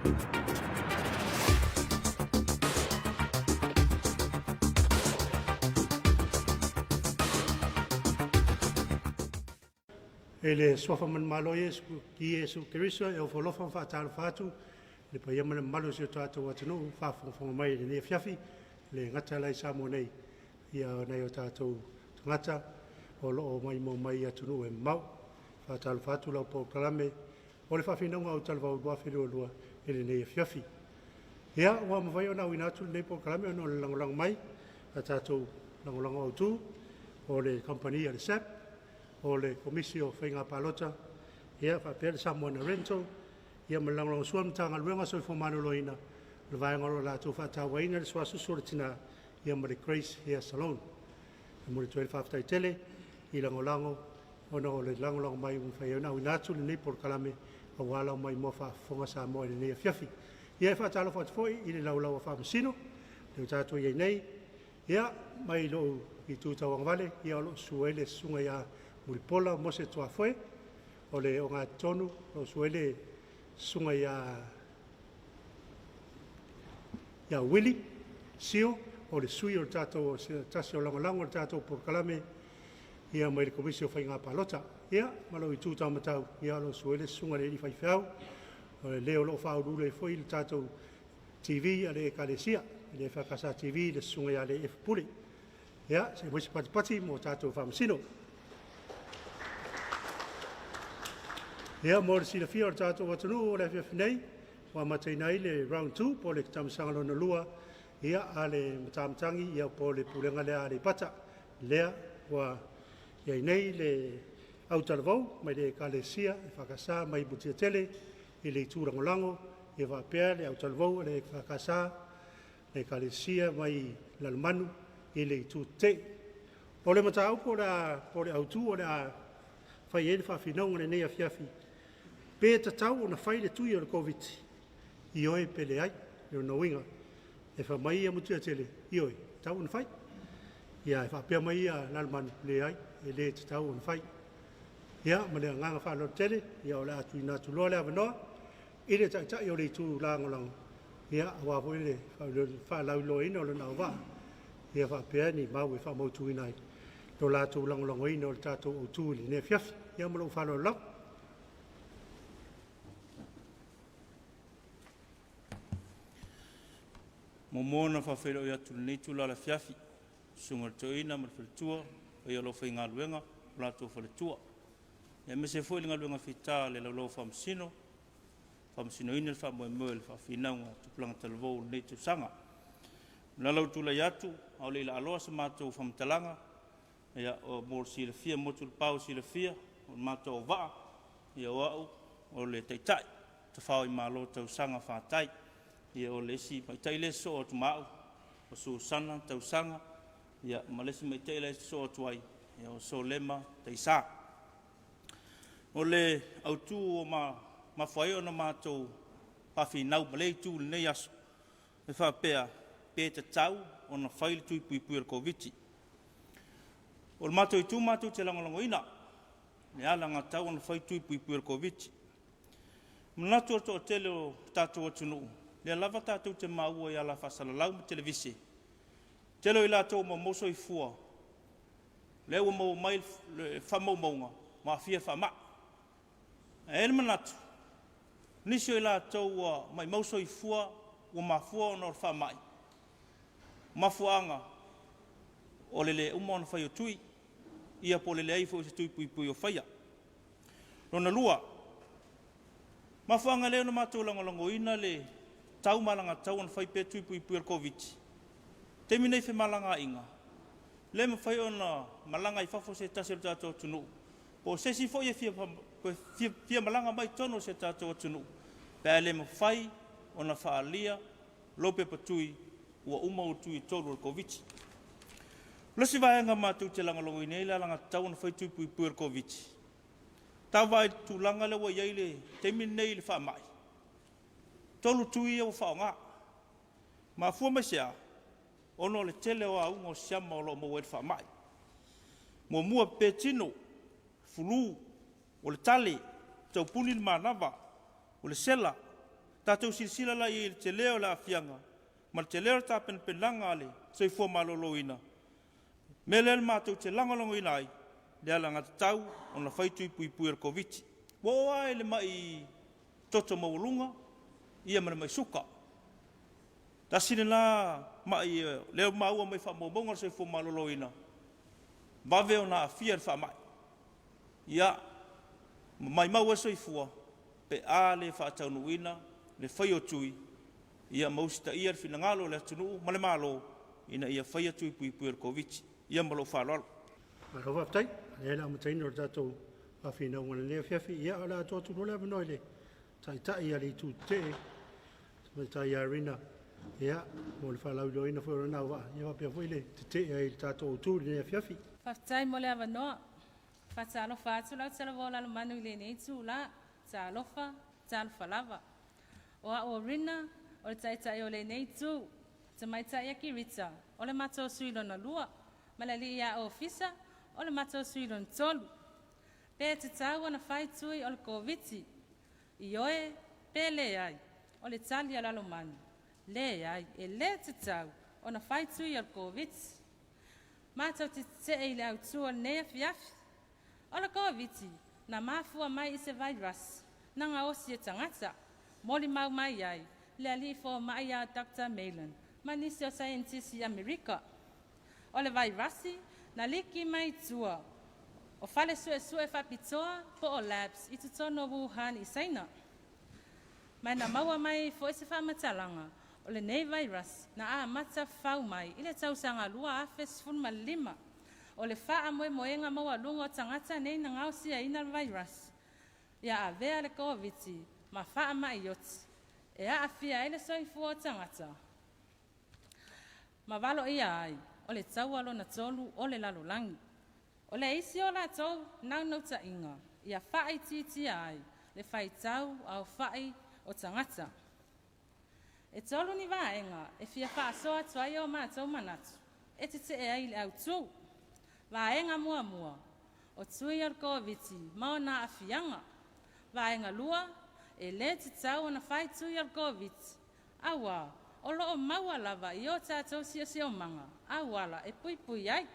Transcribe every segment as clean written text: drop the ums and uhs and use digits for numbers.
I le suafa manumalo o Iesu Keriso e ofo alofa ma faatalofa atu le paia ma le mamalu o si o tatou atunuu faafogafoga mai i lenei afiafi, le gata la i Samoa nei, ia o nai o tatou tagata o lo o maimoa mai i atunuu e mamao. Faatalofa atu lau polokalame o le Faafinauga Autalavou 2022 i lenei afiafi. Ia, ua mafai ona auina atu lenei polokalame ona o le lagolago mai a tatou lagolago autu o le kamupani a le SAP, o le Komisi o Faiga Palota, ia faapea le Samoana Rental, ia ma le lagolagosua a le Matagaluega o Soifua Maloloina, le vaega o lo o latou faatauaina le suasusu o le tina, ia ma le Grace Hair Salon. E momoli atu ai le faafetai tele i lagolago ona o le lagolago mai ua mafai ai ona auina atu lenei polokalame aua lau maimoa faafofoga Samoa i lenei afiafi. Ia e faatalofa atu foi i le laulau a Faamasino lea ua tatou i ai nei, ia mai lou itu tauagavale, ia o lo o susu ai le susuga ia Mulipola Mose Tuafoe, o le ogatotonu o lo o susu ai le susuga ia Willie Sio, o le sui o le tatou, se tasi o lagolago o le tatou polokalame ia mai le Komisi o Faiga Palota. Ia, ma lou itu taumatau, ia o lo o susu ai le susuga i le alii faifeau, o le o lo o faauluulu ai foi le tatou TV a le Ekalesia, le EFKS TV, le susuga ia Le Efu Pule. Ia, se i fai se patipati mo tatou faamasino. Ia, mo le silafia o le tatou atunuu o le afiafi nei, ua amataina ai le round 2 po o le tamisaga lona lua ia a le matamatagi ia po o le pulega lea a Aleipata. Lea ua i ai nei le autalavou mai le Ekalesia EFKS mai Mutiatele i le itu lagolago, ia faapea le autalavou a le EFKS le Ekalesia mai Lalomanu i le itu tetee. O le mataupu o le a, po o le autu o le a fai ai le faafinauga i lenei afiafi, pe tatau ona fai le tui o le Koviti? Ioe pe leai. O lona uiga, e fai mai ia Mutiatele, ioe, e tatau ona fai. Ia, e faapea mai ia Lalomanu, leai, e le tatau ona fai. Ia, ma le agaga faaaloalo tele, ia o le a tuuina atu loa le avanoa i le Taitai o le Itu Lagolago, ia, aua foi le faalauiloaina o lona auvaa, ia faapea ni mau e faamautuina ai lo latou lagolagoina o le tatou autu i lenei afiafi. Ia ma lou faaaloalo lava. Muamua ona faafeiloai atu i lenei itula o le afiafi, susuga i le Toeaina ma le faletua, paia o le aufaigaluega ma latou faletua, aemaise foi le galuega fita a le Laulau a Faamasino, faamasinoina le faamoemoe o le faafinauga a Tupulaga Talavou o lenei tausaga. O le ala o le tulai atu, a o le i laaloa sa matou faamatalaga, ia, mo le silafia, motu i le pao silafia, o le matou auvaa, ia o au o le Taitai, Tafao i Malo tausaga fatai. Ia o le isi matai lea e sosoo atu ma au, o Susana Tausaga, ia ma le isi matai lea e sosoo atu ai, ia o Solema Taisa. O le autu ua mafua ai ona matou faafinau ma lea itu i lenei aso, e faapea, pe tatau ona fai le tui puipui o le Koviti. O le matou itu matou te lagolagoina le alagatatau ona fai tui puipui o le Koviti. Manatu o le toatele o tatou atunuu, lea lava tatou te maua i ala faasalalau ma televise, tele o i latou ua maumau soifua, lea ua maua mai le faamaumauga ua aafia faamai. Ae i ai le manatu, nisi o i latou ua maumau soifua ua mafua ona o le faamai, mafuaaga o le le uma ona fai o tui, ia po o le leai foi o se tui puipui o faia. Lona lua, mafuaaga lea ona matou lagolagoina le tau ma alagatatau ona fai pea tui puipui o le Koviti. Taimi nei femalagaaiga, le mafai ona malaga i fafo se tasi o le tatou atunuu, po o se isi foi e fia malaga mai totonu o si o tatou atunuu, pe a le mafai ona faaalia lou pepa tui ua uma ou tui e 3 o le Koviti. O le isi vaega matou te lagolagoina ai le alagatatau ona fai tui puipui o le Koviti, tau vaai i le tulaga lea ua i ai le taimi lenei i le faamai, 3 tui ia ua faaaoga. Mafua mai se a? Ona o le tele o auga o siama o lo o maua ai le faamai. Muamua, pe tino, fulu, o le tale, taupuni le manava, o le sela. Tatou silasila la i ai i le tele o le aafiaga ma le tele o le tapenapenaga a le soifua maloloina. Mea lea le matou te lagolagoina ai le alagatatau ona fai tui puipui o le Koviti. Ua oo lava i le mai toto maualuga ia ma le mai suka. Tasi lena mai lea ua maua mai faamaumauga a le soifua maloloina, vave ona aafia i le faamai. Ia, ma maimau ai le soifua pe a le faataunuuina le fai o tui, ia ma usitaia le finagalo o le atunuu ma le Malo ina ia faia tui puipui o le Koviti. Ia ma lou faaaloalo. Malo faafetai. O lea le amataina o le tatou faafinauga i lenei afiafi. Ia, o le a tuu atu loa le avanoa i le Taitai a le Itu Tetee, Tamaitai ia Rina, ia, mo le faalauiloaina foi o lana auvaa, ia faapea foi le tetee ai i le tatou autu i lenei afiafi. Faafetai mo le avanoa. Faatalofa atu lau talavou Lalomanu i lenei itula. Talofa, talofa lava. O a'u o Rina, o le Taitai o lenei itu. Tamaitai Akirita, o le matou sui lona lua, ma le alii ia Ofisa, o le matou sui lona tolu. Pe tatau ona fai tui o le Koviti? Ioe pe leai? O le tali a Lalomanu, leai, e le tatau ona fai tui o le Koviti. Matou te tetee i le autu o lenei afiafi. O le Koviti na mafua mai i se vairasi na gaosi e tagata, molimau mai ai le alii fomai ia Dr. Malan ma nisi o saienitisi i Amerika. O le vairasi na liki mai tua o fale suesue faapitoa po o labs i totonu o Wuhan i Saina. Ma na maua mai foi se faamatalaga o lenei vairasi na amata fau mai i le tausaga 2015. O le faamoemoega maualuga o tagata nei na gaosiaina le vairasi ia avea le Koviti ma faamai oti e aafia ai le soifua o tagata ma valoia ai o le taua lona tolu o le lalolagi. O le isi o latou naunautaiga ia faaitiitia ai le faitau aofai o tagata. E tolu ni vaega e fia faasoa atu ai o matou manatu e tetee ai i le autu. Vaega muamua, o tui o le Koviti ma ona aafiaga. Vaega lua, e le tatau ona fai tui o le Koviti, auā o lo o maua lava i o tatou siosiomaga auala e puipui ai.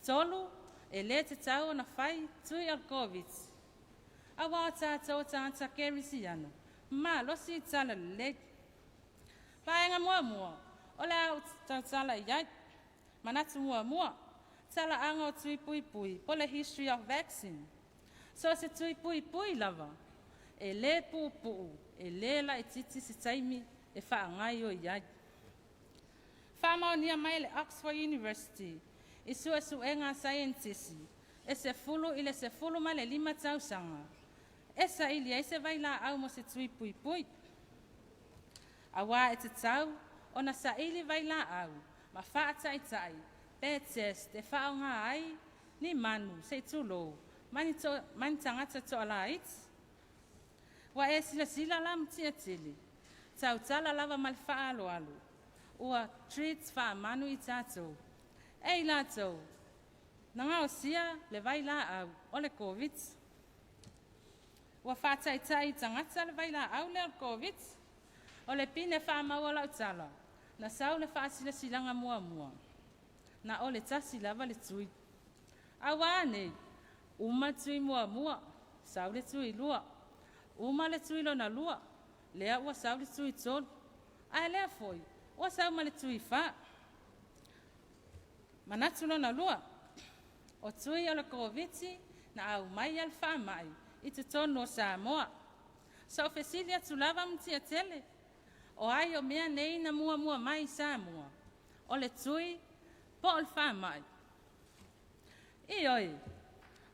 Tolu, e le tatau ona fai tui o le Koviti, auā o tatou o tagata kerisiano, malosi i talalelei. Vaega muamua, o le a ou tautala i ai. Manatu muamua, talaaga o tui puipui po o le history of vaccine. So o se tui puipui lava, e le puupuu, e le laitiiti se taimi e faagaoioi ai. Faamaonia mai e le Oxford University i suesuega a saienitisi e 10 i le 15 tausaga e saili ai se vailaau mo se tui puipui. Auā e tatau ona saili vailaau ma faataitai pe test e faaaoga ai ni manu se i tulou ma ni tagata toalaiti. Ua e silasila la Mutiatele, tautala lava ma le faaaloalo, ua treat faamanu i tatou e i latou na gaosia le vailaau o le Koviti. Ua faataitai i tagata le vailaau lea o le Koviti. O le pine faamau o lau tala, na sau le faasilasilaga muamua, na o le tasi lava le tui. Aua nei, uma le tui muamua, sau le tui lua, uma le tui lona lua, lea ua sau le tui tolu, ae lea foi ua sau ma le tui fa. Manatu lona lua, o tui o le Koviti na aumaia le faamai i totonu o Samoa. Sa ou fesili atu lava Mutiatele, o ai o mea nei na muamua mai i Samoa, o le tui po o le faamai? Ioe,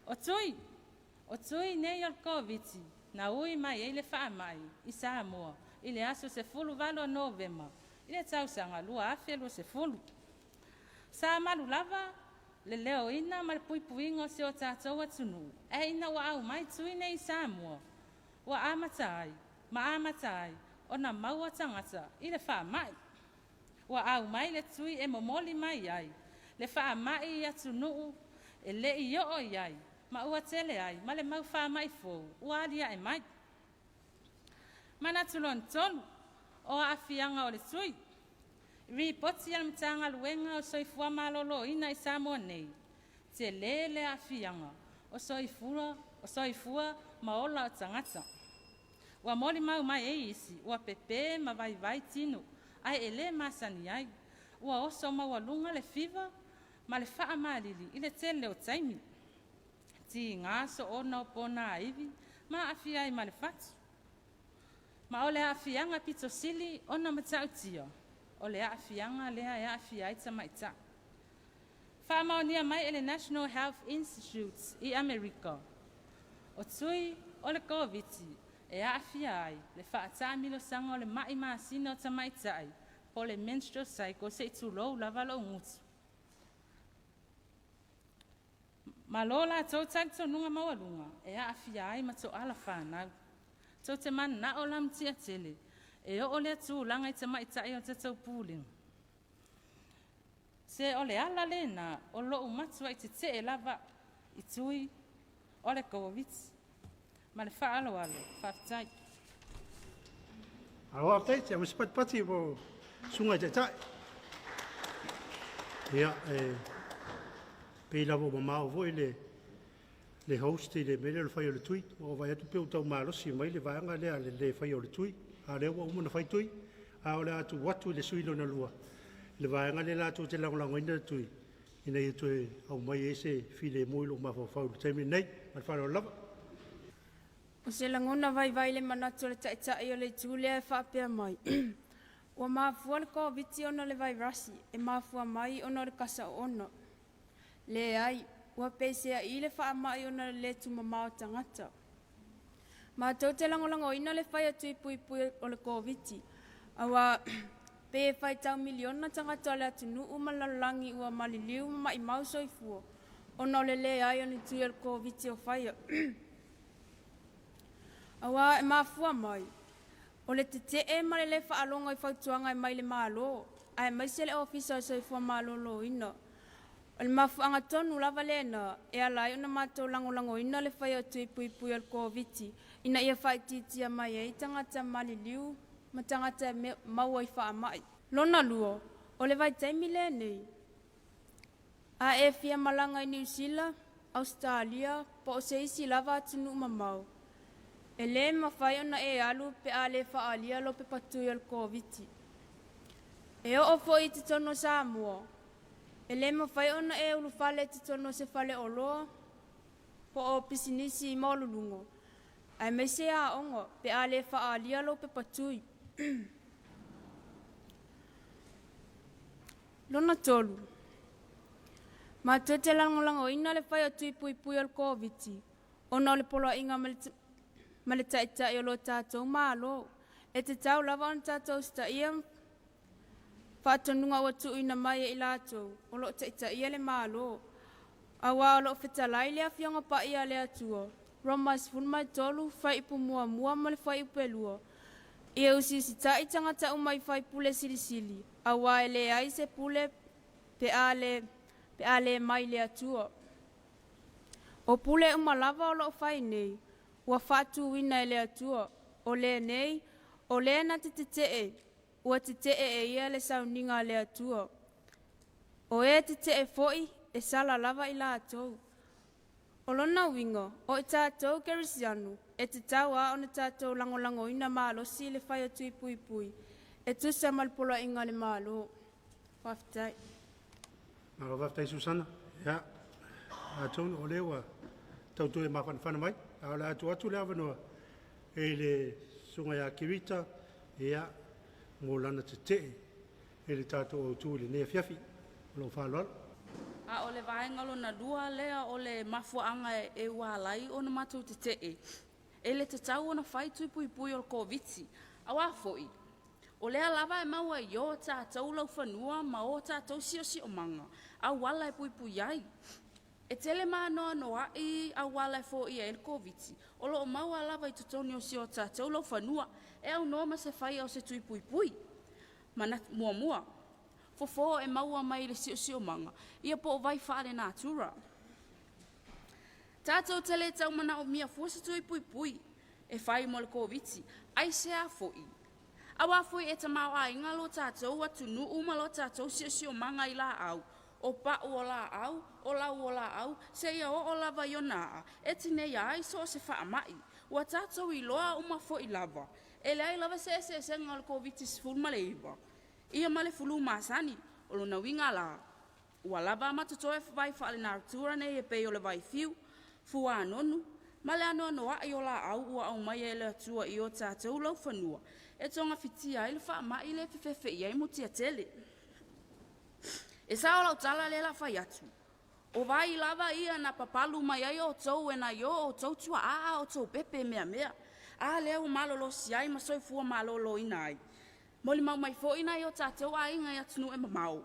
o tui, o tui nei o le Koviti na ui mai ai le faamai i Samoa i le aso 18 o Novema i le tausaga 2020. Sa malu lava le leoina ma le puipuiga o si o tatou atunuu, ae ina ua aumai tui nei i Samoa, ua amata ai ma amata ai ona maua tagata i le faamai. Ua aumai le tui e momoli mai ai le faamai i atunuu e le i oo i ai, ma ua tele ai ma le mau faamai fou ua aliae mai. Manatu lona tolu, O aafiaga o le tui. Lipoti a le Matagaluega o le Soifua Maloloina i Samoa nei, tele le aafiaga o soifua ma ola o tagata. Ua molimau mai e isi ua pepe ma vaivai tino ae e le masani ai. Ua oso maualuga le fiva ma le faamalili i le tele o taimi. Tiga soona o ponaivi ma aafia ai ma le fatu. Ma o le aafiaga pito sili ona matautia, o le aafiaga lea e aafia ai tamaitai. Faamaonia mai e le National Health Institute i Amerika, o tui o le Koviti e aafia ai le faataamilosaga o le mai masina o tamaitai po o le menstrual cycle, se i tulou lava lou gutu. Ma lo latou talitonuga maualuga, e aafia ai ma toala fanau. Tou te mananao la Mutiatele e oo lea tulaga i tamaitai o le tatou Pulega? Se o le ala lena o lou matuai tetee lava i tui o le Koviti. Ma le faaaloalo, faafetai. Malo faafetai, se aumai se patipati mo susuga i taitai. Ia, e pei lava ua mamao foi le host i le mea lea o le fai o le tui. Ua ou vaai atu pei ua tau malosi mai le vaega lea o le le faia o le tui, a o lea ua uma ona fai tui. A o le a tuu atu i le sui usufono lona lua le vaega lea latou te lagolagoina le tui ina ia toe aumai ai se filemu i lou mafaufau i le taimi lenei. Ma le faaaloalo lava. O se lagona vaivai i le manatu o le Taitai o le Itu lea e faapea mai, ua mafua le Koviti ona o le vairasi, e mafua mai ona o le kasa oona. Leai, ua pesea'i le faamai ona o le le tumamao o tagata. Matou te lagolagoina le fai o tui puipui o le Koviti, auā pe faitau miliona tagata o le atunuu ma le lalolagi ua maliliu ma maimau soifua ona o le leai o ni tui o le Koviti o faia. Auā e mafua mai o le tete'e ma le lē faalogo i fautuaga e mai le Malo aemaise le Ofisa o le Soifua Maloloina. O le mafuaaga tonu lava lena e ala ai ona matou lagolagoina le faia o tui puipui o le Koviti ina ia faaitiitia mai ai tagata maliliu ma tagata e maua i faamai. Lona lua, o le vaitaimi lenei, a e fia malaga i Niu Sila, Ausetalia po o se isi lava atunuu mamao, e lē mafai ona e alu pe a le faaalia lou pepa tui o le Koviti. E oo foi i totonu o Samoa, e le mafai ona e ulufale i totonu o se faleoloa po o pisinisi maualuluga aemaise aoga pe a le faaalia lou pepa tui. Lona tolu, matou te lagolagoina le fai o tui puipui o le Koviti ona o le poloaiga ma le Taitai o lo tatou Malo. E tatau lava ona tatou usitaia faatonuga ua tuuina mai e i latou o lo o taitaia le Malo, auā o lo o fetalai le Afioga Paia a le Atua, Roma 13, fuaiupu 1 ma le fuaiupu 2, ia usiusita'i tagata uma i faipule silisili, auā e leai se pule pe a le mai le Atua. O pule uma lava o lo o fai nei, ua faatuina e le Atua. O lenei, o le na te tete'e, ua tete'e e ia le sauniga a le Atua. O e tete'e foi, e sala lava i latou. O lona uiga, o i tatou kerisiano, e tatau lava ona tatou lagolagoina malosi le fai o tui puipui e tusa ma le poloaiga a le Malo. Faafetai. Malo faafetai Susana. Ia, atonu o lea ua tau toe mafanafana mai, a o le a tuu atu le avanoa i le susuga ia Kirita, ia, mo lana tetee i le tatou autu i lenei afiafi. Ma lou faaaloalo. A o le vaega lona lua lea o le mafuaaga e ua ala ai ona matou tete'e, e le tatau ona fai tui puipui o le Koviti. Auā foi, o lea lava e maua i o tatou laufanua ma o tatou siosiomaga auala e puipui ai. E tele ma anoanoai auala e foia ai le Koviti o lo o maua lava i totonu o si o tatou laufanua, e aunoa ma se faia o se tui puipui. Muamua, fofo e maua mai le siosiomaga, ia po o vai faalenatura. Tatou te le tau manaomia fua se tui puipui e fai mo le Koviti. Aisea foi? Auā foi e tamaoaiga lo tatou atunuu ma lo tatou siosiomaga i laau, o pau o laau, o lau o laau, seia oo lava i ona aa, e tineia ai so o se faamai. Ua tatou iloa uma foi lava, e leai lava se eseesega o le Koviti-19 ia ma le fulu masani. O lona uiga la, ua lava ma totoe vai faalenatura nei e pei o le vaifiu, fuanonu, ma le anoanoai o laau ua aumaia e le Atua i o tatou laufanua e togafitia ai le faamai lea e fefefe i ai Mutiatele. E sao lau tala lea o le a fai atu, o vai lava ia na papalu mai ai outou e nai o outou tuaa a outou pepe meamea. A lea ua malolosi ai ma soifua maloloina ai. Molimau mai foi nai o tatou aiga i atunuu e mamao,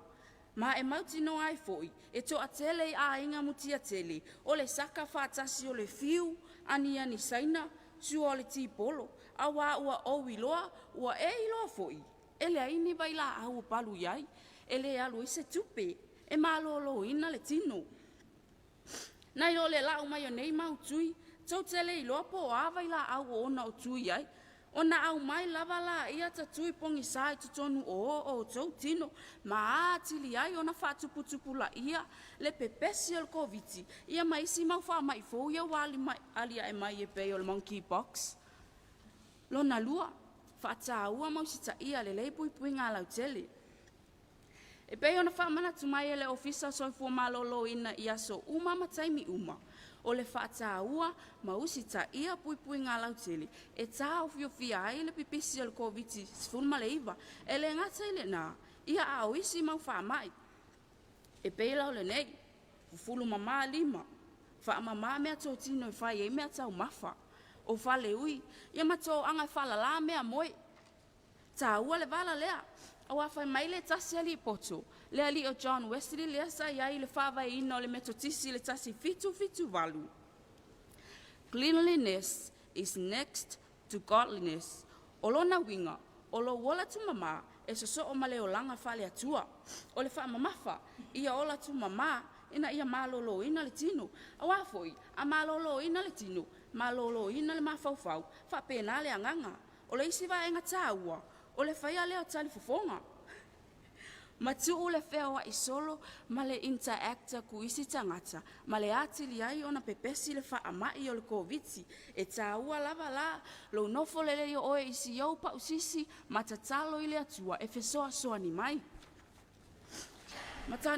ma e mautinoa ai foi e toatele i aiga Mutiatele o le saka faatasi o le fiu, aniani Saina, sua o le tipolo, auā ua ou iloa, ua e iloa foi, e leai ni vailaau o palu i ai, e le alu ai se tupe, e maloloina le tino. Nai lo le lau mai o nei mau tui, tou te le iloa po o a vailaau o ona o tui ai, ona aumai lava laia ta tui pogisā i totonu o o outou tino, ma atili ai ona faatuputupulaia le pepesi o le Koviti ia ma isi mau faamai fou ia ua aliae mai e pei o le monkeypox. Lona lua, faataua ma usitaia lelei puipuiga lautele. E pei ona faamanatu mai e le Ofisa o Soifua Maloloina i aso uma ma taimi uma, o le faataua ma usitaia puipuiga lautele e taofiofia ai le pipisi o le Koviti-19. E le gata i lena, ia a o isi mau faamai. E pei la o lenei, fufulu mamā lima, faamamā meatotino e fai ai meataumafa, o faleui, ia ma toaga e faalalā meamoe. Taua le vala lea, auā fai mai le tasi alii poto, le alii o John Wesley lea sa i ai i le faavaeina o le Metotisi i le 1778. Cleanliness is next to godliness. O lona uiga, o lou ola tumamā e sosoo ma le olaga faale-Atua. O le faamamafa, ia ola tumamā ina ia maloloina le tino. Auā foi, a maloloina le tino, maloloina le mafaufau, faapena le agaga. O le isi vaega taua, o le faia lea o talifofoga. Matuu le feoai solo ma le interact atu isi tagata ma le atili ai ona pepesi le faamai o le Koviti. E taua lava la lou nofo lelei o oe i si ou pausisi ma tatalo i le Atua e fesoasoani mai.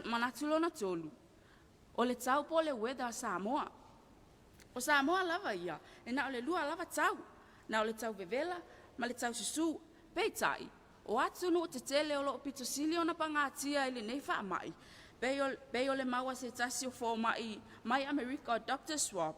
Manatu lona tolu, o le tau po o le weather a Samoa. O Samoa lava ia, e na o le lua lava tau, na o le tau vevela ma le tau susū. Peitai, o atunuu tetele o lo o pito sili ona pagatia i lenei faamai, pei o le mau a se tasi o fomai mai Amerika o Dr. Schwab,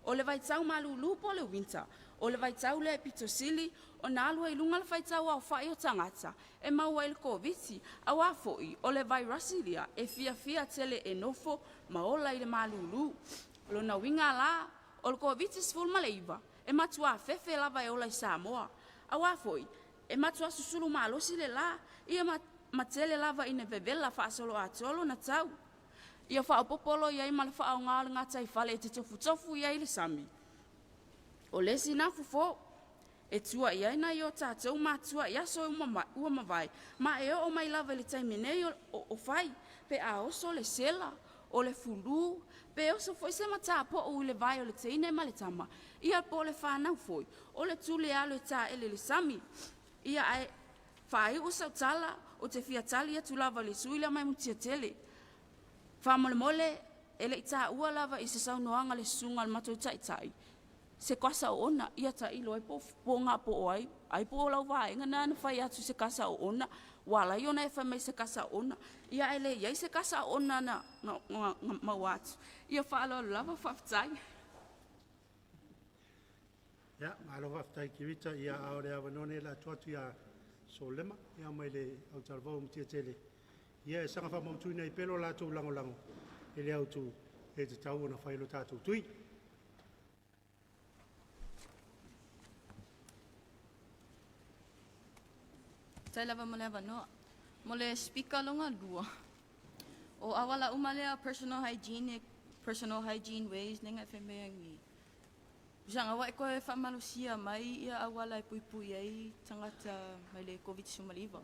o le vaitau malūlū po o le winter, o le vaitau lea e pito sili ona alu ai i luga le faitau aofai o tagata e maua i le Koviti, auā foi o le vairasi lea e fiafia tele e nofo ma ola i le malūlū. O lona uiga la, o le Koviti-19 e matuā fefe lava e ola i Samoa, auā foi e matuā susulu malosi le la, ia ma tele lava ina vevela faasoloatoa lona tau. Ia faaopoopo loa i ai ma le faaaoga o le gataifale e te tofutofu i ai le sami. O le isi na fofo e tua i ai nai o tatou matua i aso ua mavae, ma e oo mai lava i le taimi nei o fai, pe a oso le sela, o le fulu, pe oso foi se matapou i le vae o le teine ma le tama, ia po o le fanau foi, o le tuli e alu e taele i le sami. Ia ae faaiu sau tala, ou te fia tali atu lava i le sui usufono lea mai Mutiatele. Faamolemole, e le i taua lava i se saunoaga a le susuga i le matou taitai se kasa oona, ia tailo ai po o ga po o ai, ai po o lau vaega lena na fai atu i se kasa oona, ua ala ai ona e fai mai i se kasa oona, ia ae le i ai se kasa oona na maua atu. Ia faaaloalo lava, faafetai. Ia, malo faafetai Kirita, ia a o le avanoa lenei o le a tuu atu ia Solema ia mai le autalavou o Mutiatele, ia e saga faamautuina ai pea lo latou lagolago i le autu e tatau ona fai lo tatou tui. Faafetai lava mo le avanoa. Mo le speaker lona lua, o auala uma lea personal hygiene, personal hygiene ways lenga e fai mai ai. Pusaga ua e toe faamalosia mai ia auala e puipui ai tagata mai le Koviti-19.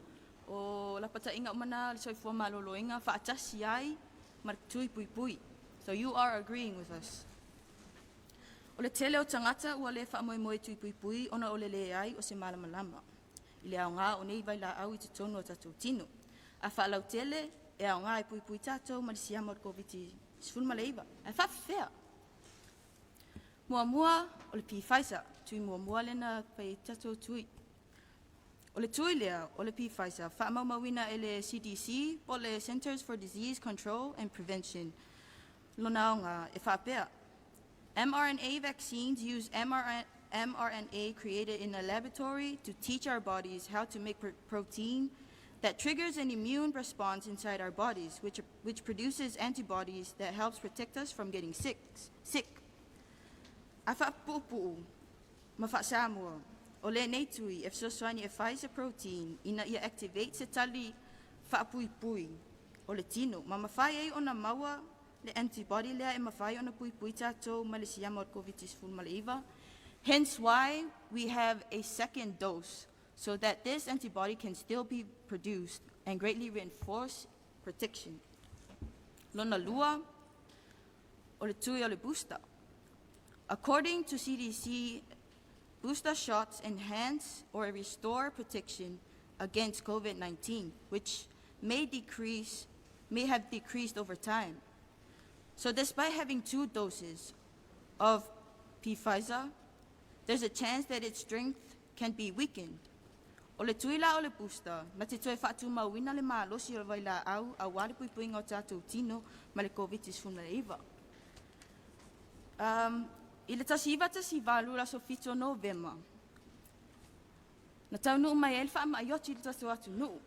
O lapataiga uma na a le Soifua Maloloina faatasi ai ma le tui puipui. So you are agreeing with us. O le tele o tagata ua le faamoemoe i tui puipui ona o le leai o se malamalama i le aoga o nei vailaau i totonu o tatou tino. A faalautele, e aoga e puipui tatou ma le siama o le Koviti-19. Ae faafefea? Muamua, o le Pfizer, tui muamua lea na fai ai tatou tui. O le tui lea, o le Pfizer, faamaumauina e le CDC po o le Centers for Disease Control and Prevention lona aoga e faapea, mRNA vaccines use mRNA created in a laboratory to teach our bodies how to make protein that triggers an immune response inside our bodies, which produces antibodies that helps protect us from getting sick. Sick. A faapuupuu ma faa-Samoa, o lenei tui e fesoasoani e fai se protein ina ia activate se tali faapuipui o le tino, ma mafai ai ona maua le antibody lea e mafai ona puipui tatou mai le siama o le Koviti-19. Hence why we have a second dose, so that this antibody can still be produced and greatly reinforce protection. Lona lua, o le tui o le booster. According to CDC, booster shots enhance or restore protection against COVID-19, which may have decreased over time. So despite having 2 doses of Pfizer, there's a chance that its strength can be weakened. O le tui la o le booster, na te toe faatumauina le malosi o le vailaau auā le puipuiga o tatou tino ma le Koviti-19. I le 1918 aso 7 o Novema, na taunuu mai ai le faamai oti i le tatou atunuu.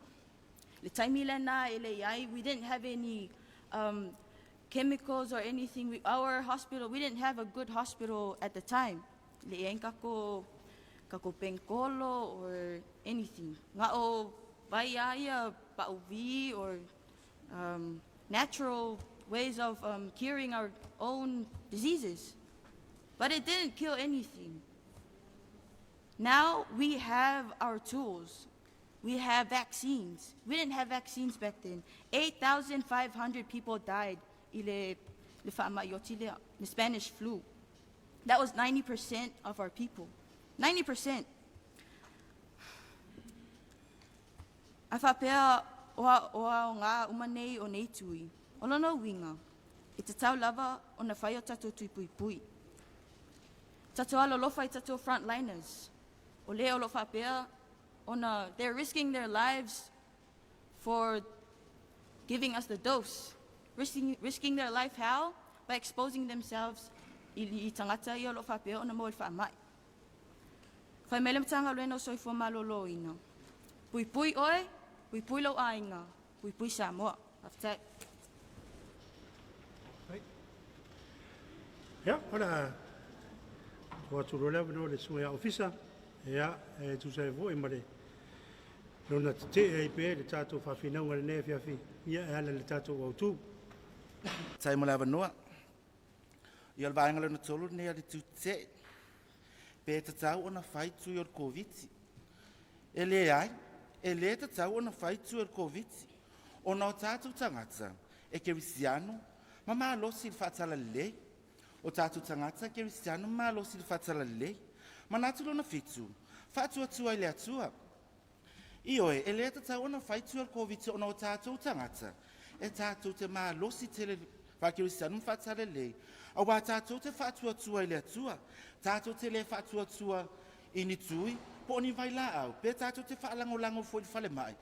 Le taimi lena e leai, we didn't have any chemicals or anything. Our hospital, we didn't have a good hospital at the time. Leai kako penkolo or anything. Nga o vai ia pa'uvi or natural ways of curing our own diseases. But it didn't kill anything. Now we have our tools. We have vaccines. We didn't have vaccines back then. 8,500 people died i le faamai oti lea, the Spanish flu. That was 90% of our people. 90%. A faapea o aoga uma nei o nei tui, o lona uiga, e tatau lava ona fai o tatou tui puipui. Tatou alolofa i tatou frontliners. O le o lo faapea ona, they're risking their lives for giving us the dose. Risking their life how? By exposing themselves i tagata ia o lo faapea ona maua i le faamai. Fai mai le Matagaluega o Soifua Maloloina. Puipui oe, puipui lou aiga, puipui Samoa. Faafetai. Ia, o le a tuu atu loa le avanoa i le susuga ia Ofisa, ia, e tusa ai foi ma le lona tetee ai pea i le tatou faafinauga i lenei afiafi, ia, e ala i le tatou autu. Tai mo le avanoa. Ia o le vaega lona tolu lenei a le tutetee. Pe tatau ona fai tui o le Koviti. E leai, e lē tatau ona fai tui o le Koviti. Ona o tatou tagata e kerisiano ma malosi i le faatalalelei. O tatou tagata kerisiano ma malosi i le faatalalelei. Manatu lona fitu, faatuatua i le Atua. Ioe, e lē tatau ona fai tui o le Koviti ona o tatou tagata e tatou te malosi tele faakerisiano ma faatalalelei. Auā tatou te faatuatua i le Atua. Tatou te lē faatuatua i ni tui po o ni vailaau pe tatou te faalagolago foi i le falemai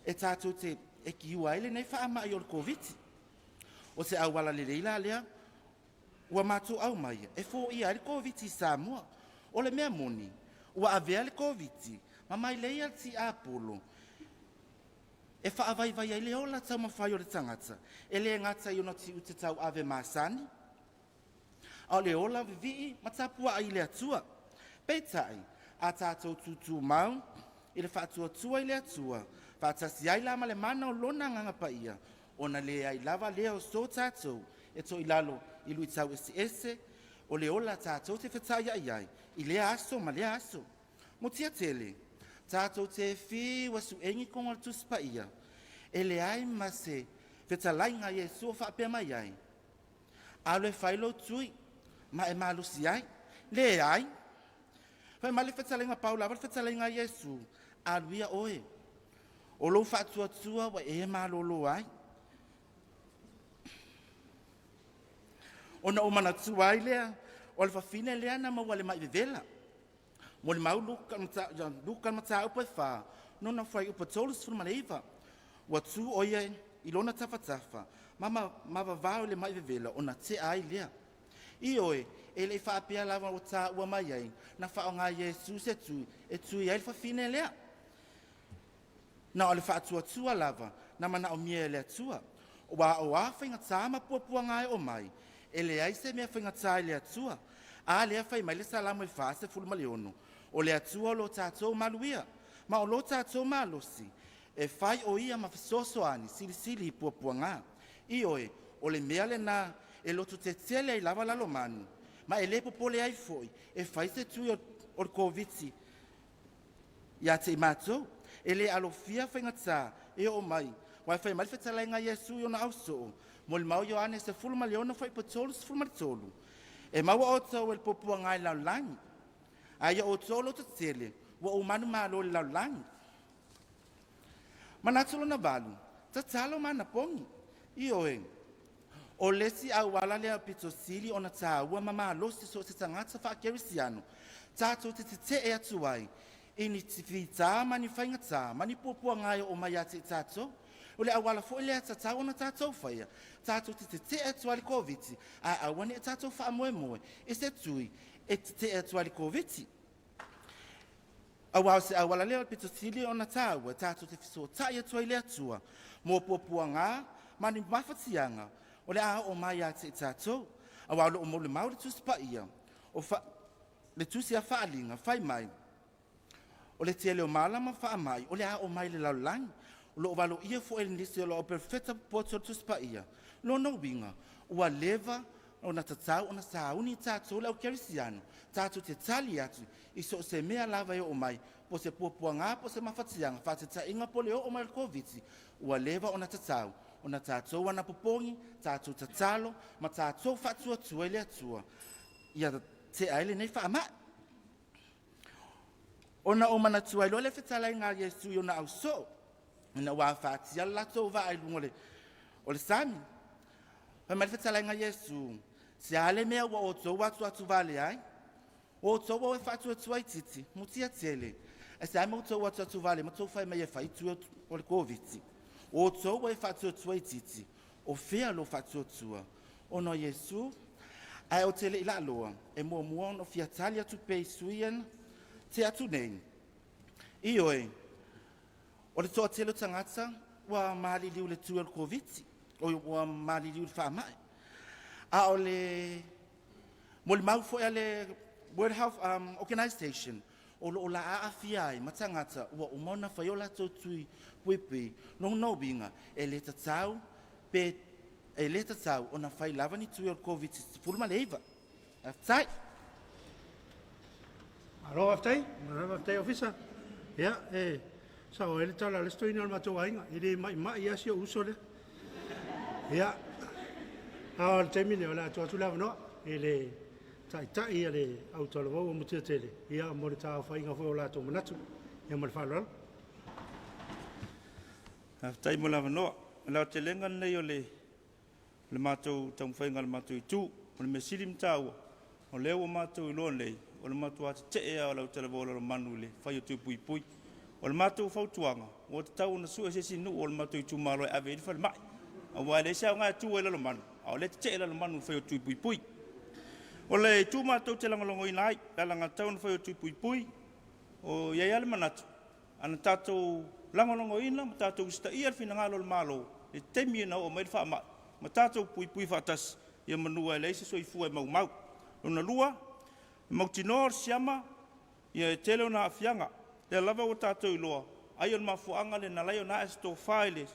e tatou te e kiua ai lenei faamai o le Koviti. O se auala lelei la lea ua matou aumaia e foia ai le Koviti i Samoa. O le mea moni, ua avea le Koviti ma mailei a le tiapolo e faavaivai ai le ola taumafai o le tagata e lē gata i ona tiute tauave masani, a o le ola vivii ma tapuai i le Atua. Peitai, a tatou tutumau i le faatuatua i le Atua, faatasi ai la ma le mana o lona Agaga Paia, ona leai lava lea o so tatou e toilalo i luitau eseese. O le ola tatou te fetaiai ai i lea aso ma lea aso. Mutiatele, tatou te fiu e su'egi koga o le Tusi Paia, e leai ma se fetalaiga a Iesu o faapea mai ai, Alu e fai lou tui ma e malosi ai. Leai. Fai mai le fetalaiga pau lava le fetalaiga a Iesu, alu ia oe. O lou faatuatua ua e malolo ai. Ona ou manatua ai lea o le fafine lea na maua le mai vevela. Molimau Luka le mataupu e 4, nona fuaiupu 39. Ua tu ʻo ia i lona tafatafa ma ma vavao i le mai vevela ona tea ai lea. Ioe, e le i faapea lava ua taua mai ai na faaaoga Iesu se tui e tui ai le fafine lea. Na o le faatuatua lava na manaomia e le Atua. Aua o a faigata ma puapuaga e oo mai, e leai se mea faigata i le Atua. A lea fai mai le Salamo e 46, O le Atua o lo tatou maluia, ma o lo tatou malosi, e fai ʻo ia ma fesoasoani silisili i puapuaga. Ioe, o le mea lena e lototetele ai lava Lalomanu, ma e le popole ai foi e fai se tui o le Koviti ia te i matou. E le alofia faigata e oo mai, aua fai mai le fetalaiga a Iesu i ona ausoo, molimau Ioane 16 fuaiupu 33, E maua outou e le puapuaga i le lalolagi, a ia outou lototetele, ua ou manumalo i le lalolagi. Manatu lona valu, tatalo ma anapogi. Ioe, o le isi auala lea pito sili ona taua ma malosi so o se tagata faakerisiano tatou te tete'e atu ai i ni fitā ma ni faigata ma ni puapuaga e oo mai ia te i tatou. O le auala foi lea e tatau ona tatou faia, tatou te tete'e atu ai i le Koviti, ae aua ne i tatou faamoemoe i se tui e tete'e atu ai i le Koviti. Aua o se auala lea o le pito sili ona taua tatou te fesootai atu ai i le Atua mo puapuaga ma ni mafatiaga o le a oo mai ia te i tatou. Aua o lo o molimau le Tusi Paia, le Tusi a Faaaliga fai mai, o le tele o mala ma faamai o le a oo mai i le lalolagi. O lo o valoia foi e nisi o le perofeta popoto o le Tusi Paia. Lona uiga, ua leva ona tatau ona sauni tatou le au kerisiano, tatou te tali atu i so o se mea lava e oo mai, po o se puapuaga po o se mafatiaga, faataitaiga po o le oo mai o le Koviti, ua leva ona tatau ona tatou anapopogi, tatou tatalo ma tatou faatuatua i le Atua ia tea ai lenei faamai. Ona ou manatua ai loa lea o le fetalaiga a Iesu i ona ausoo, ina ua afatia le latou vaa i luga o le sami. Fai mai le fetalaiga a Iesu, se a le mea ua outou atuatuvale ai? O outou o e faatuatuaitiiti, mutiatele. Ae se a mea ua outou atuatuvale ma outou fai mai e fai tui o le Koviti? O outou o e faatuatuaitiiti, o fea lo faatuatua? Ona o Iesu, ae ou te le i laaloa, e muamua ona ou fia tali atu pea i sui usufono ia na tea atu nei. Ioe, o le toatele o tagata ua maliliu i le tui o le Koviti, ua maliliu i le faamai. A o le molimau foi a le World Health Organization, o lo o aafia ai ma tagata ua uma ona fai o latou tui puipui. Lona uiga, e le tatau pe e le tatau ona fai lava ni tui o le Koviti-19. Faafetai. Malo faafetai, malo faafetai ofisa. Ia, e sao ai le tala a le isi toeaina o le matou aiga, e le maimai lava si ou uso lea. Ia, a o le taimi lenei o le a tuu atu le avanoa i le Taitai a le au talavou o Mutiatele, ia, mo le taaofaiga foi o latou manatu. Ia ma le faaaloalo. Faafetai mo le avanoa. O le aotelega lenei o le matou taumafaiga a le matou itu. O le mea sili ma taua, o lea ua matou iloa nei, o le matua tetee lava o le autalavou o Lalomanu i le fai o tui puipui. O le matou fautuaga, ua tatau ona sue se isi nuu o le matou itumalo e ave i ai le falemai. Aua e leai se aoga e tu ai Lalomanu, a o lea e tetee Lalomanu i le fai o tui puipui. O le itu matou te lagolagoina ai, le alagatatau ona fai o tui puipui, o i ai lava le manatu, ana tatou lagolagoina ma tatou usitaia le finagalo o le Malo i le taimi ina oo mai le faamai, ma tatou puipui faatasi, ia manua e leai se soifua e maumau. Lona lua, e mautinoa o le siama, ia e tele ona aafiaga. Lea lava ua tatou iloa, ai o le mafuaaga lea na ala ai ona ae se tofa i le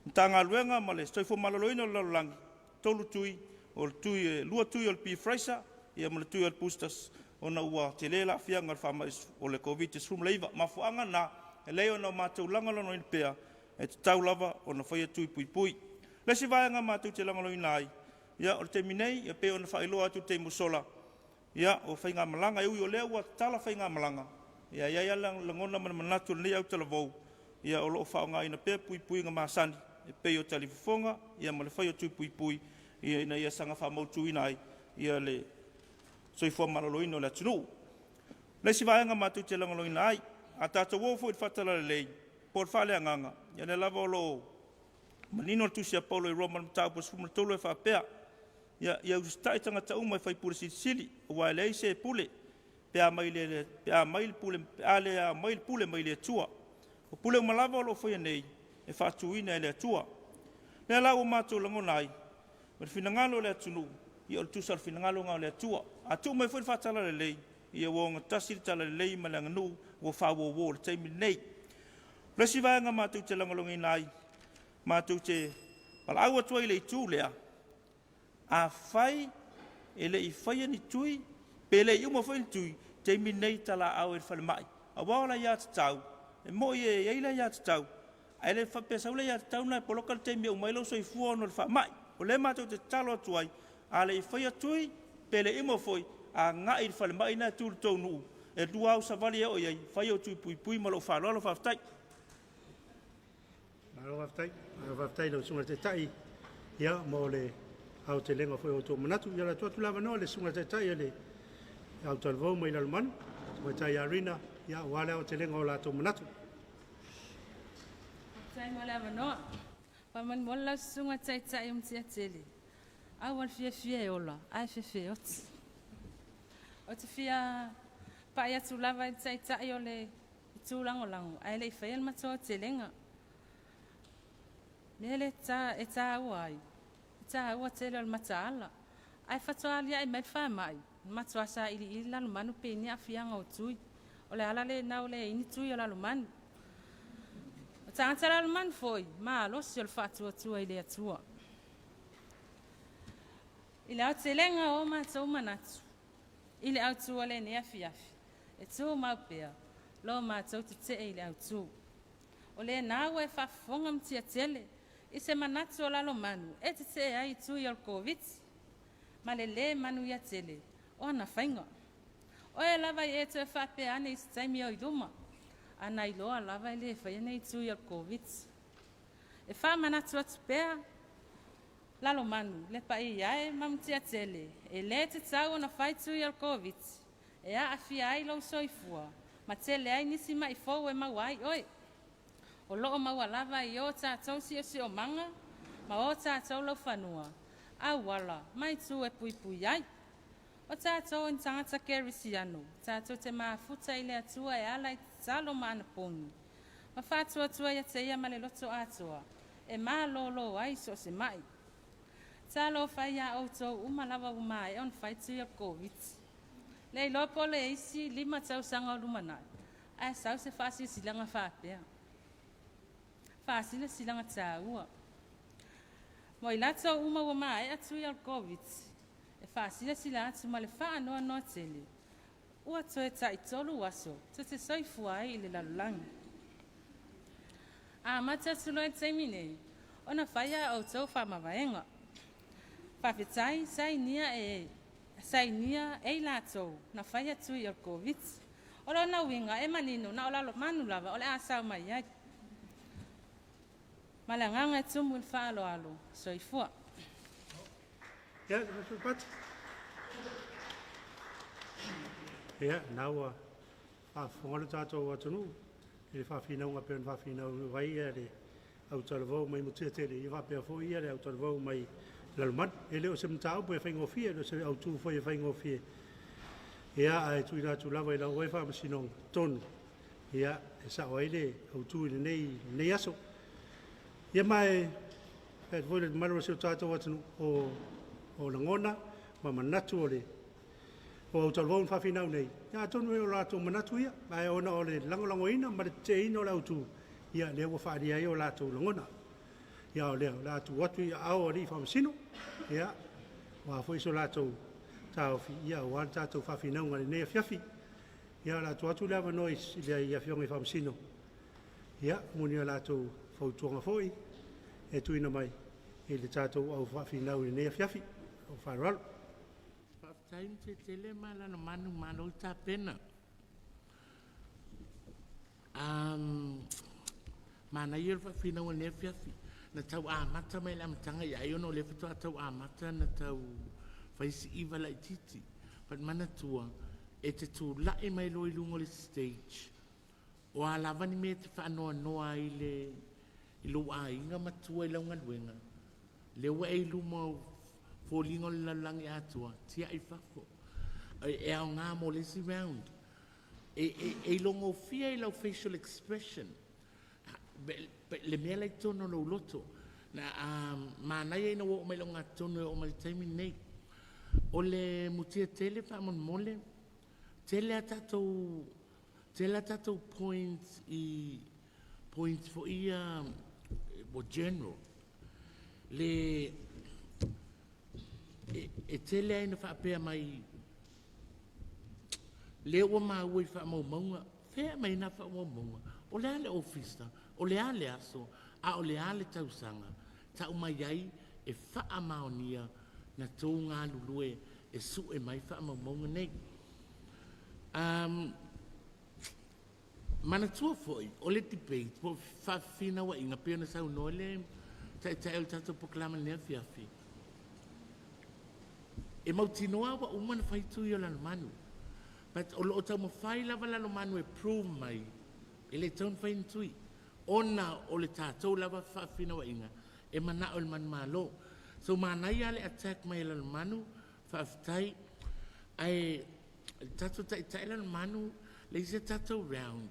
Matagaluega ma le Soifua Maloloina o le lalolagi, 3 tui, o le tui, 2 tui o le Pfizer, ia ma le tui o le boosters ona ua tele le aafiaga o le faamai o le Koviti-19. Mafuaaga na, e leai ona o matou lagolagoina pea, e tatau lava ona faia tui puipui. Le isi vaega matou te lagolagoina ai, ia o le taimi nei, e pei ona faailoa atu i le taimi ua sola, ia o faigamalaga, e ui o lea ua tatala faigamalaga, ia e i ai lava le lagona ma le manatu o lenei autalavou, ia o lo o faaaogaina pea puipuiga masani, e pei o talifofoga ia ma le fai o tui puipui, ia ina ia saga faamautuina ai ia le soifua maloloina o le atunuu. Le isi vaega matou te lagolagoina ai, a tatou o foi i le faatalalelei po o le faaleagaga, ia lea lava o lo o manino le tusi a Paulo i Roma i le mataupu 13 e faapea, ia usitai tagata uma i faipule silisili, aua e leai se pule pe a mai le pe a mai le pule pe a le mai le pule mai le Atua. O pule uma lava o lo o faia nei e faatuina e le Atua. Lea la ua matou lagona ai, o le finagalo o le atunuu, ia o le tusa o le finagalo lena o le Atua. A tuu mai foi le faatalalelei, ia ua ogatasi le talalelei ma le aganuu ua faauouo i le taimi lenei. O le isi vaega matou te lagolagoina ai, matou te valaau atu ai i le itu lea, afai e le i faia ni tui, pe le i uma foi ni tui, taimi lenei talaau ai i le falemai. Aua o le aiatatau, e moi e i ai le aiatatau, ae le faapea e sau le aiatatau lena e poloka le taimi e uma ai lou soifua ona o le faamai. O lea matou te tatalo atu ai, a le i faia tui, pe le i uma foi, agai i le falemai lena e tu i le tou nuu, e 2 au savali e oo i ai, fai au tui puipui ma lou faaaloalo, faafetai. Malo faafetai. Malo faafetai i lau Susuga i le Taitai, ia, mo le aotelega foi o outou manatu. Ia, o le a tuu atu le avanoa i le Susuga i le Taitai o le Autalavou mai Lalomanu, Tamaitai ia Rina, ia, aua le aotelega o latou manatu. Faafetai mo le avanoa. Faamolemole lau Susuga Taitai o Mutiatele, aua le fiafia e ola ae fefeoti. Ou te fia pai atu lava i le Taitai o le Itu Lagolago ae le i faia le matou aotelega. Mea lea e taua ai, e taua tele o le mataala. Ae faatoa aliae mai le faamai, matua sailiili Lalomanu pe i ai ni aafiaga o tui. O le ala lena ua leai ai ni tui o Lalomanu. O tagata Lalomanu foi, malosi o le faatuatua i le Atua. I le aotelega o matou manatu, i le autu o lenei afiafi, e tumau pea lo matou tetee i le autu. O lena ua e faafofoga Mutiatele i se manatu o Lalomanu e tetee ai i tui o le Koviti, ma le lē manuia tele o ana faiga. O e lava i e toe faapea ane i se taimi o i luma, a na iloa lava e le faia nei tui o le Koviti. E faamanatu atu pea Lalomanu, le paia e ma Mutiatele, e lē tatau ona fai tui o le Koviti, e aafia ai lou soifua, ma tele ai nisi mai fou e maua ai oe. O loo maua lava i o tatou siosiomaga ma o tatou laufanua, auala ma itu e puipui ai. O tatou o ni tagata kerisiano, tatou te mafuta i le Atua e ala i tatalo ma anapogi, ma faatuatua ia te ia ma le loto atoa, e malōlō ai so o se mai. Talofa e ia outou uma lava ua maea ona fai tui o le Koviti. Le iloa po o le isi 5 tausaga o lumanai, ae sau se faasilasilaga faapea. Faasilasilaga tāua. Mo i latou uma ua maea tui o le Koviti, e faasilasila atu ma le faanoanoa tele, ua toe tai-3 aso tou te soifua ai i le lalolagi. Amata atu loa i le taimi nei, ona fai a outou faamavaega. Faafetai sainia e sainia e i latou na faia tui o le Koviti. O lona uiga e manino na o Lalomanu lava o le a sao mai ai. Ma le agaga e tumu i le faaaloalo, soifua. Ia, ia, na ua faafofoga le tatou atunuu i le faafinauga pei ona faafinau ai le autalavou mai Mutiatele, ia faapea foi le autalavou mai Lalomanu. E le o se mataupu e faigofie, e le o se autu foi e faigofie. Ia, ae tuuina atu lava i lau ai faamasinoga tonu, ia, e sao ai le autu i lenei aso. Ia ma e fai atu foi le mamalu o si o tatou atunuu o lagona ma manatu o le o autalavou na faafinau nei, ia atonu e o latou manatu ia, ae ona o le lagolagoina ma le teteeina o le autu, ia lea ua faaalia ai o latou lagona. Ia o lea, o le a tuu atu i aao o alii faamasino, ia, aua foi so latou taofi ia aua le tatou faafinauga i lenei afiafi. Ia o le a tuu atu le avanoa i le Afioga i Faamasino ia mo ni a latou fautuaga foi e tuuina mai i le tatou au faafinau i lenei afiafi. Ma lou faaaloalo. Faafetai Mutiatele ma Lalomanu, malo le tapena. Um, manaia le faafinauga i lenei afiafi. Na tau amata mai i le amataga ia ai ona o lea faatoa tau amata na tau fai si iva laitiiti. But manatua, e te tulai mai loa i luga o le stage, o a lava ni mea e te faanoanoa ai i le i lou aiga ma tua i lau galuega, lea ua e i luma o foliga o le lalolagi atoa, tiai i fafo. E aoga mo le isi round. E, e, e iloagofie i lau facial expression le mea la i totonu o lou loto. Na, manaia ina ua oo mai i le ogatotonu e oo mai i le taimi lenei. O le mutia tele faamolemole, tele a tatou tele a tatou points i points foi ia ua general. Le e, e tele lava ina faapea mai lea ua maua i faamaumauga, fea e aumai ai na faamaumauga? O le a le ofisa? O le a le aso? A o le a le tausaga? Tau mai ai e faamaonia na tou galulue e sue mai faamaumauga nei. Um, manatua foi, o le debate po o faafinauaiga pei ona saunoa le taitai o le tatou polokalame i lenei afiafi, e mautinoa ua uma ona fai tui o Lalomanu. But o lo o taumafai lava Lalomanu e prove mai e le tatau ona fai ni tui ona o le tatou lava faafinauaiga e manao i le manumalo. So manaia le attack mai a Lalomanu, faafetai. Ae le tatou taitai Lalomanu, le isi a tatou round,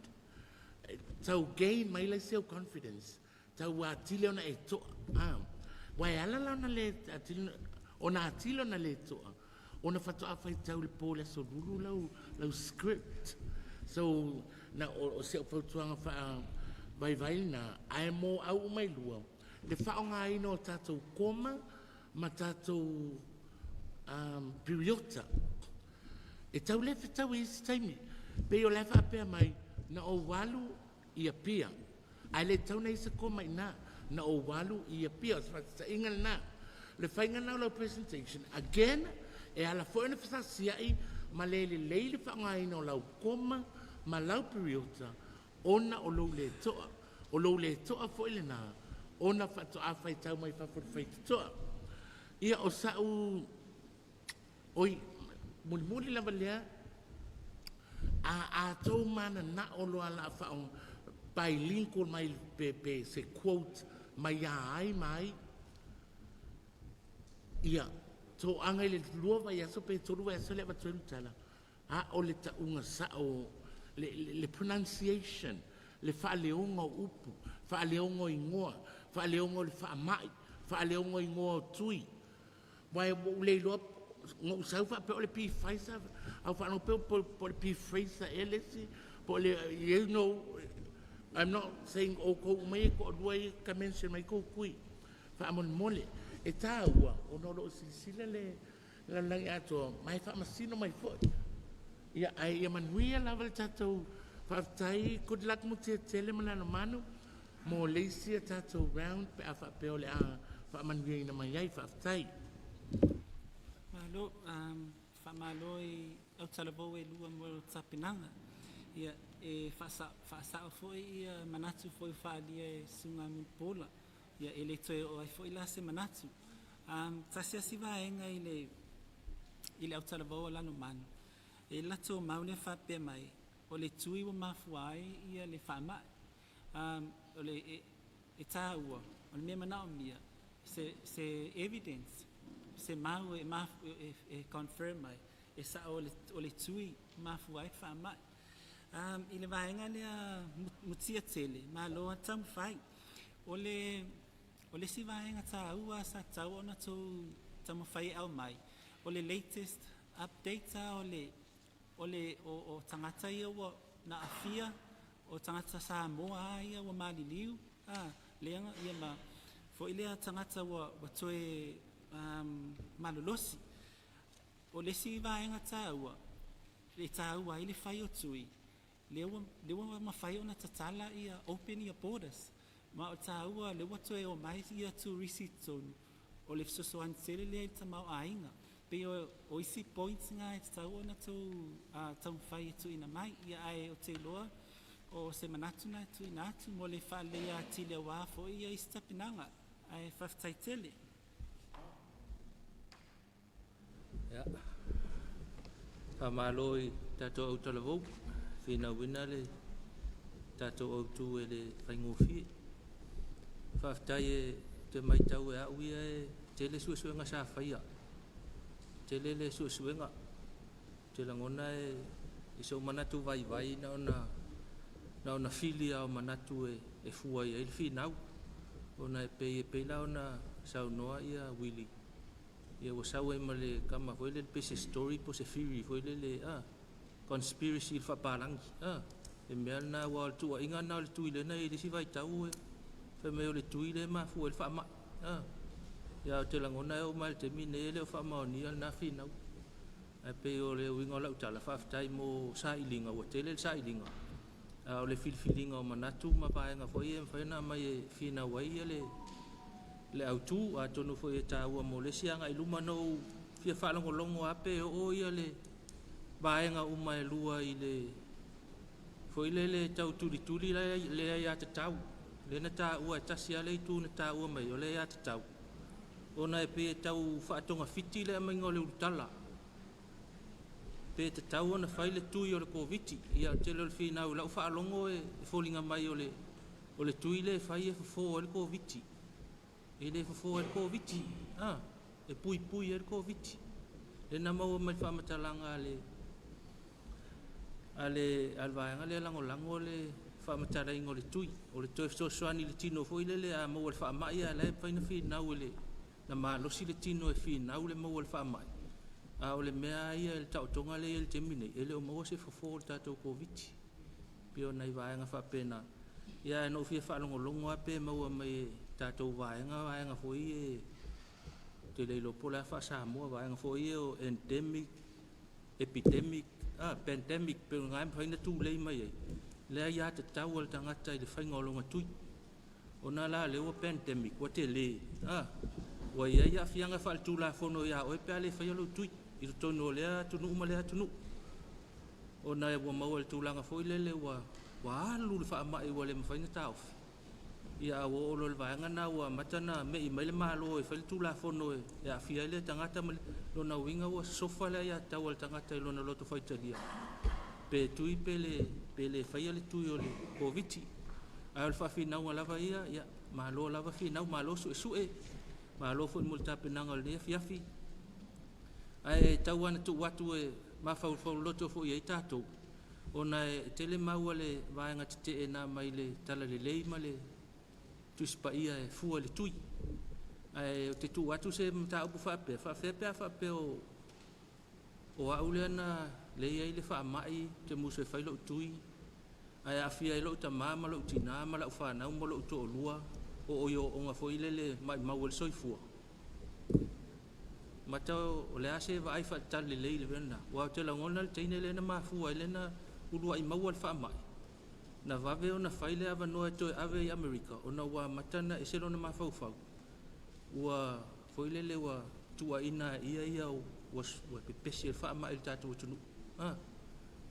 tau gain mai lai seu confidence, tau atili ona e to'a. Ah, aua e ala la ona le atili ona atili ona le to'a, ona faatoa faitau i le po i le Aso Lulu lau, lau script. So, na, o, o si au fautuaga faavaivai lena, ae mo au uma e lua, le faaaogaina o tatou koma ma tatou um, piriota. E tau le fetau i isi taimi. Pei o la e faapea mai, na ou alu i Apia, ae le tatau ona i ai se koma i ina. Na ou alu i Apia, o se faataitaiga lena. O le faiga lena o lau presentation, again, e ala foi ona fesaasiai ma le lelei le faaaogaina o lau koma ma lau piriota ona o lou le to'a. O lou le to'a foi lena ona faatoa faitau mai fafo i le faitotoa. Ia, o sa'u oi, mulimuli lava lea, a a tou manana'o loa la faaoga bilingual mai pe, pe se quote mai ia ai ma ai, ia, toaga i le lua vaiaso pe tolu vaiaso le avatu ai le tala, a o le tauga sa'o, le, le, le pronunciation, le faaleoga o upu, faaleoga o igoa, faaleoga o le faama'i, faaleoga o igoa o tui. Aua ua ou le iloa, na ou sau faapea o le Pfizer, ae ou faalogo pea po o le Pfraser ea le isi, po o le, you know, I'm not saying outou uma ia e toalua ia e mention mai tou tui. Faamolemole, e taua ona o lo o silasila le lalolagi atoa ma e faamasino mai foi. Ia, ae ia manuia lava le tatou faafetai. Good luck Mutiatele ma Lalomanu mo le isi a tatou round pe a faapea o le a faamanuiaina mai ai. Faafetai. Malo, um, faamalo i autalavou e lua mo le tapenaga. Ia, e faasao foi ia manatu foi faaalia e Susuga Mulipola. Ia, e le toe oo ai foi la se manatu. Um, tasi asi vaega i le i le autalavou o Lalomanu, e latou mau lea faapea mai, o le tui ua mafua ai ia le faamai. Um, o le, e, e tāua, o le mea manaomia, se, se evidence, se mau e, e, e confirm mai, e sa'o o le, o le tui mafua ai le faamai. Um, i le vaega lea mutia tele, malo a taumafai. O le, o le isi vaega tāua sa tatau ona tou taumafai e aumai, o le latest update o le, o le o, o tagata ia ua na aafia, o tagata Samoa a ia ua maliliu, a, lea ia ma foi lea tagata ua, ua toe um, malolosi. O le isi vaega taua e taua ai le fai o tui, lea ua mafai ona tatala ia open ia borders. Ma o le taua lea ua toe omai ia turisi i totonu, o le fesoasoani tele lea i le tamaoaiga. Pei o isi points na e tatau ona outou taumafai e tuuina mai. Ia ae ou te iloa o se manatu lena e tuuina atu mo le faaleleia atili aua foi isi tapenaga. Ae faafetai tele. Ia, faamalo i tatou autalavou, finauina le tatou autu e le faigofie. Faafetai e te matau e au ia e tele suesuega sa faia. Tele le suesuega. Te lagona e i sou manatu vaivai na ona fili lava o manatu e fua i ai le finau. Ona e pei la ona saunoa ia Willy, ia ua sau ai ma le tama foi lele pei se story po o se theory foi lele, conspiracy i le faapalagi. E mea lena aua o le tuuaiga lena o le tui lea na i ai i le isi vaitau e fai mai o le tui lea e mafua ai le faamai. Ia, ou te lagona e oo mai lava i le taimi lenei e le o faamaonia lena finau. Ae pei o le uiga o lau tala, faafetai mo sailiga, ua tele le sailiga, a o le filifiliga o manatu ma vaega foi ia e mafai ona aumai e finau ai le autu. Atonu foi e taua mo le isi agai i luma. Na ou fia faalogologo lava pe oo le vaega uma e lua i le foi lele tau tulituli le aiatatau, lea na taua e tasi lava le itu na taua mai ai, o le aiatatau, ona e pei e tau faatogafiti le aumaiga o le ulutala, pe tatau ona fai le tui o le Koviti. Ia o le tele o le finau i lau faalogo e foliga mai o le tui lea e fai e fofo ai le Koviti. E le fofo ai le Koviti, e puipui ai le Koviti. Lea na maua mai le faamatalaga a le vaega lea e lagolago le faamatalaina o le tui. O le toe fesoasoani i le tino foi lele a maua i le faamai, a o la e mafai ona finau na malosi le tino e finau le maua i le faamai. A o le mea lava ia i le taotoga lea e i ai i le taimi nei, e le o maua se fofo o le tatou Koviti. E pei o nai vaega faapena. Ia ae na ou fia faalogologo lava pe maua mai e tatou vaega, vaega foi ia ou te le iloa po o le a faa-Samoa, vaega foi ia o endemic, epidemic, pandemic, pei o lena e mafai ona tulei mai ai le aiatatau a le tagata i le faiga o lona tui. Ona la lea ua pandemic, ua tele, ua i ai aafiaga faaletulafono ia oe pe a le faia lou tui i totonu o lea atunuu ma lea atunuu. Ona ua maua i le tulaga foi lele ua alu le faamai ua le mafai ona taofi, ia a ua oo loa i le vaega lena ua amata ona mei mai le Malo e fai le Tulafono e aafia ai lea tagata ma lona uiga ua sosofa le aiatatau a le tagata i lona loto faitalia pe tui pe le faia le tui o le Koviti. Ae o le faafinauga lava ia, ia malo lava finau, malo suesue, malo foi mo le tapenaga o lenei afiafi. Ae tau lava ina tuu atu e mafaufauloloto foi i ai tatou, ona e tele mau a le vaega tetee na aumai i le Talalelei ma le Tusi Paia e fua i le tui. Ae ou te tuu atu se mataupu faapea, faapefea pe a faapea o au lea na lea e i ai le faamai, ou te musu e fai lou tui, ae aafia ai lou tama ma lou tina ma lau fanau ma lou toalua o ooga foi lele maumau ai le soifua. Mata o le a se vaai faatalalelei i le mea lena? Aua ou te lagona le teine lea na mafua ai lea na uluai maua le faamai, na vave ona fai le avanoa e toe ave i Amerika ona ua amata ona ese lona mafaufau, ua foi lele ua tuuaina e ia ua pepesi ai le faamai i le tatou atunuu.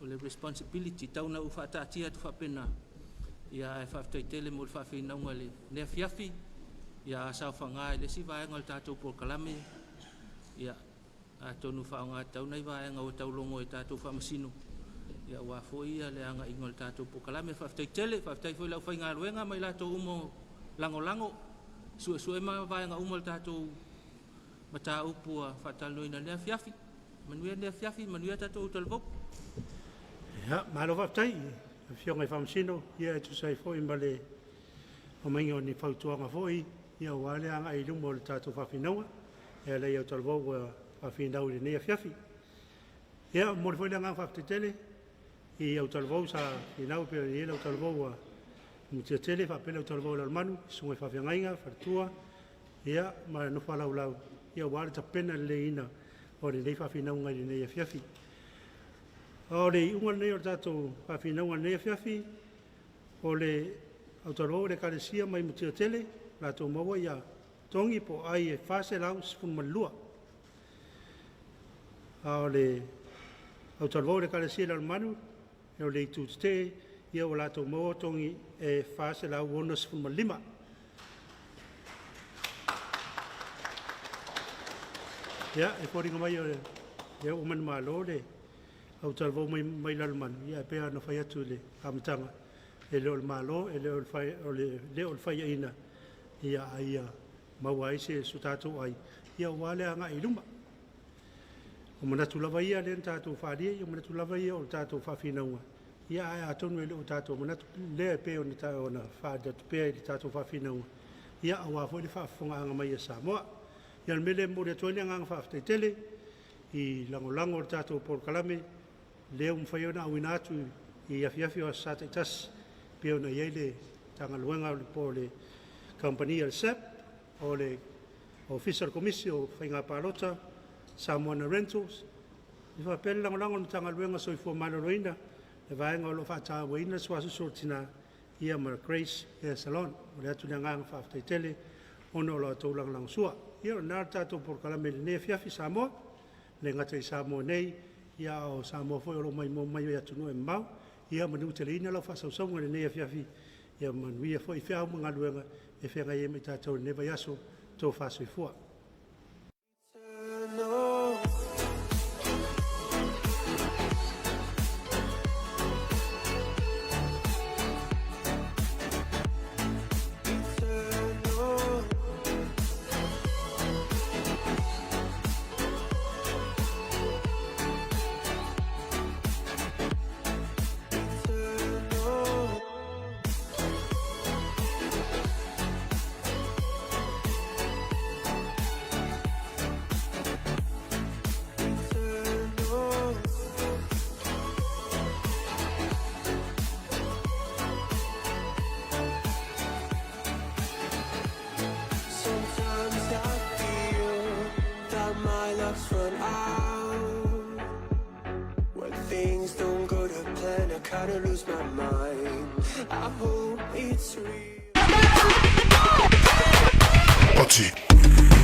O le responsibility tau ina ou faataatia atu faapena, ia ae faafetai tele mo le faafinauga i lenei afiafi. Ia a saofaga i le isi vaega o le tatou polokalame, ia atonu e faaaoga tatau nai vaega ua taulogo e tatou faamasino, ia aua foi le agaiga o le tatou polokalame. Faafetai tele, faafetai foi i le aufaigaluega ma i latou uma o lagolago, suesue ma vaega uma o le tatou mataupu ua faatalanoaina i lenei afiafi. Manuia lenei afiafi, manuia tatou talavou. Ia, malo faafetai i Afioga i Faamasino, ia e tusa ai foi ma le aumaiga o ni fautuaga foi, ia aua le agai i luma o le tatou faafinauga, e ala i autalavou ua faafinau i lenei afiafi. Ia, momoli foi le agaga faafetai tele i autalavou sa finau pei ona i ai le autalavou ua Mutiatele faapea le autalavou a Lalomanu, susuga i faafeagaiga, faletua, ia ma le nofo a laulau, ia aua le tapena leleiina o lenei faafinauga i lenei afiafi. O le iuga lenei o le tatou faafinauga i lenei afiafi, o le autalavou o le Ekalesia mai Mutiatele, latou maua ia togi po o ai e 412. A o le autalavou o le Ekalesia i Lalomanu, o le itu tetee, ia ua latou maua togi e 465. Ia, e foliga mai o lea ua manumalo le autalavou mai, mai Lalomanu, ia e pei ona fai atu i le amataga, e le o le Malo, e le o le, fai, o le, le o le faiaina, ia a ia maua ai se so tatou ai, ia aua le agai i luma. O manatu lava ia lea na tatou faaalia, ia o manatu lava ia o le tatou faafinauga, ia ae atonu e le o tatou manatu lea e pei ona, ona faaali atu pea i le tatou faafinauga, ia aua foi le faafofogaaga mai a Samoa. Ia o le mea lea e momoli atu ai le agaga faafetai tele i lagolago o le tatou polokalame lea ua mafai ona auina atu i afiafi o aso Sa taitasi pei ona i ai le Matagaluega po o le Kamupani a le SAP, o le Ofisa o le Komisi o Faiga Palota, Samoana Rentals, e faapea le lagolago a le Matagaluega o Soifua Maloloina, le vaega o lo o faatauaina le suasusu o le tina, ia ma le Grace Hair Salon. Momoli atu le agaga faafetai tele ona o la outou lagolagosua. Ia o lena le tatou polokalame i lenei afiafi Samoa, le gata i Samoa nei, ia a o Samoa foi o lo o maimoa mai i atunuu e mamao. Ia manuteleina lau faasausauga i lenei afiafi, ia manuia foi feau ma galuega e feagai ai ma i tatou i lenei vaiaso. Tofa soifua. Sometimes I feel that my luck's run out. When things don't go to plan, I kinda lose my mind. I hope it's real. Party.